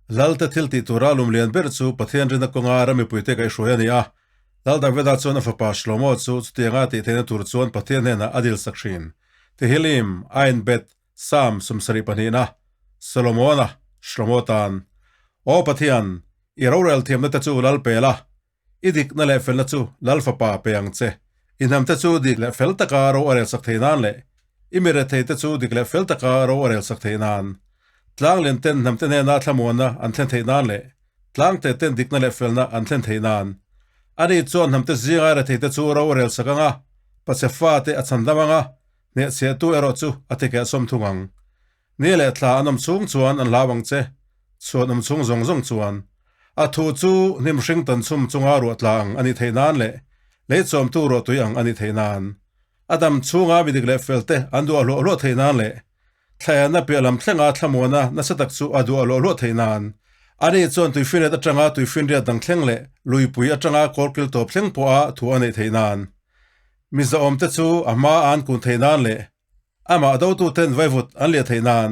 Lalte thil tih tura lum lian ber chu Pathian rinna kawnga ram mipuite kaihhruai a ni a. Lal Davida chuan a fapa Shlomo chu chutianga tih theihna tur chuan Pathian hnenah a dil sak thin. Tehillim, Ain Bet, Psalm 72na, Solomona, Shlomo tan, Aw Pathian, i rorel thiamna te chu lal pe la, I dikna leh felna chu Lal Fapa pe ang che. I hnamte chu dik leh fel taka ro a relsak thei nan leh i mi retheite chu dik leh fel taka ro a relsak thei nan. Tlang lian ten hnamte hnena thlamuanna an thlen theih nan leh tlangte ten dikna leh felna an thlen theih nan. Ani chuan hnamte zinga retheite chu ro a relsak ang a, pache fate a chhandam ang a, hnehchhiahtu erawh chu a tikeh sawm thung ang. Ni leh thla an awm chhung chuan an hlau ang che, chhuan awm chhung zawng zawng chuan. A thu chu hnim hring tan chhum chunga ruah tla ang a nih theih nan leh lei chawmtu ruahtui ang a nih theih nan. A dam chhunga mi dik leh fel te an duah hluah hluah theih nan leh thlaenna piah lam thlenga thlamuana nasa tak chu a duah hluah hluah theih nan. Ani chuan tuifinriat atanga tuifinriat dang thleng leh luipui atanga kawlkil tawp thleng pawha thu a neih theih nan. Mi zahawmte chu a hma an kun theih nan leh Amah dotuten vaivut an liah theih nan,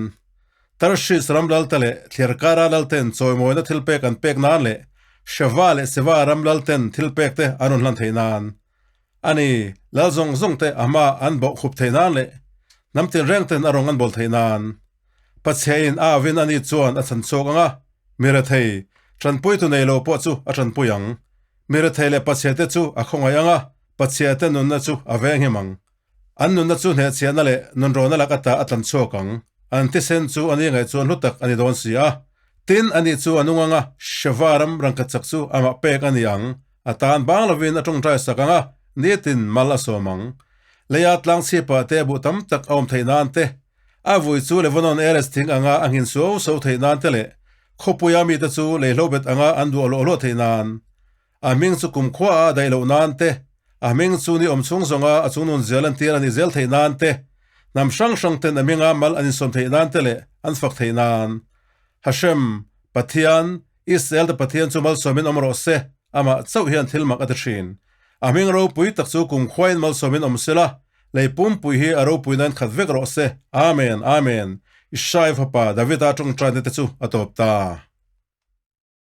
Tarshish ram lalte leh Thliarkara lalten chawimawina thilpek an pek nan leh Sheva leh Seva ram lalten thilpekte an rawn hlan theih nan, a ni, lal zawng zawngte a hma an bawh khup theih nan leh hnam tinrengten a rawng an bawl theih nan. Pathiain a avin ani chuan a chhan chhuak ang a, mi rethei, tanpuitu nei lo pawh chu a tanpui ang. Mi rethei leh Pathiate chu a khawngaih ang a, Pathiate nunna chu a veng him ang. An nunna chu hnehchhiahna leh nunrawna lak ata a tlan chhuak ang. An thisen chu a ni ngaih chuan hlu tak a ni dawn si a. Tin, ani chu a nung ang a, Sheva ram rangkachak chu amah pek a ni ang. A tan bang lovin a tawngtai sak ang a, nitin mal a sawm ang. Leia tlang chhipah te buh tam tak a awm theih nan te, a vui chu Lebanon Eres thing anga a nghin suau so theih nan te leh khawpuia mite chu leihlobet anga an duah luah luah theih nan. A hming chu kumkhua a daih loh nan te, a hming chu ni awm chhung zawnga a chungnun zel an tir a ni zel theih nan te, hnam hrang hrang ten a hminga mal an insawm theih nan te leh an fak theih nan. Hashem, Pathian, Israel te Pathian chu malsawmin awm rawh se, amah chauh hian thil mak a ti thin. A hming ropui tak chu kumkhuain malsawmin awm sela, lei pumpui hi a ropui nan khat vek rawh se. Amen, Amen. Ishai fapa Davida tawngtaina te chu a tawp ta.